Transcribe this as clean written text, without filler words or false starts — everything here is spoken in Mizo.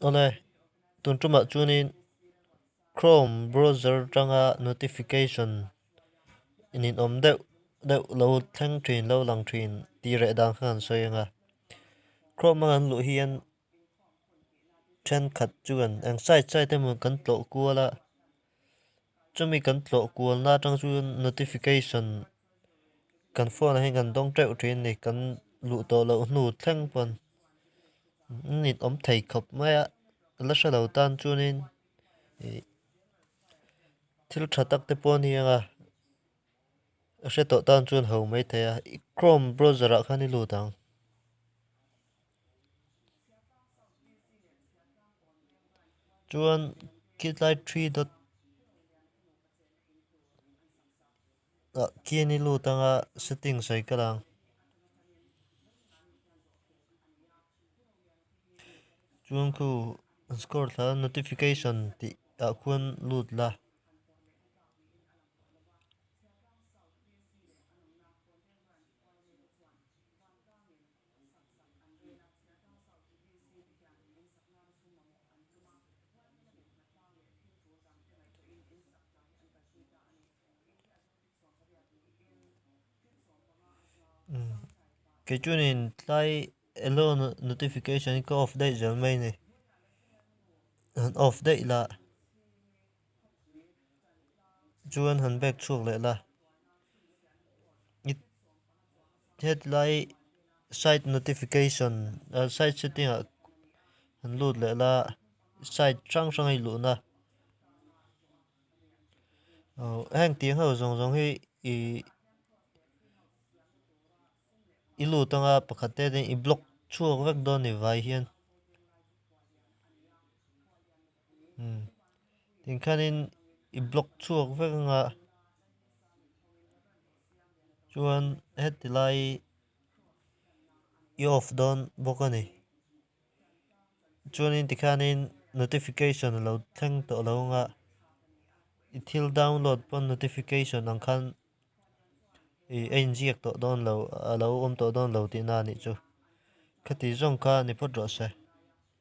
Awle, tun tumah chuanin Chrome browser atanga notification ninawm deuh deuh lo thleng thin lo lang thin tih reh dan kha kan sawi ang a. Chrome a kan luh hian thenkhat chuan eng side side emaw kan tlawh kual a, chumi kan tlawh kualna atang chuan notification kan phone ah hian kan dawng teuh thin a ni kan luh tawh loh hnu thleng pawn an in awm thei khawp mai a la hre lo tan chuanin ih thil tha tak te pawh a ni ang a a hre tawh tan chuan ho mai thei a chrome browser ah khan i lut ang. Chuan khilai three dot ah khian i lut ang a settings ah i kal ang. Chuan khu an score thla notification tih ah khuan lut la. Kei chuanin tlai elo notification hi ka off daih zel mai a ni han off daih la chuan han back chhuak leh la hetlai side notification ah side setting ah han lut leh la side hrang hrang a luhna aw heng tih ho zawng zawng hi ihh i lut anga pakhat te te i block chhuak vek dawn a ni vai hian umm tikhanin i block chhuak vek anga chuan heti lai i off dawn bawk a ni chuanin tikhanin notification a lo thleng tawh lo anga i thil download pawn notification ang khan ih a inziak tawh dawn lo a lo awm tawh dawn lo tihna a nih chu khati zawng kha ni phawt rawh se.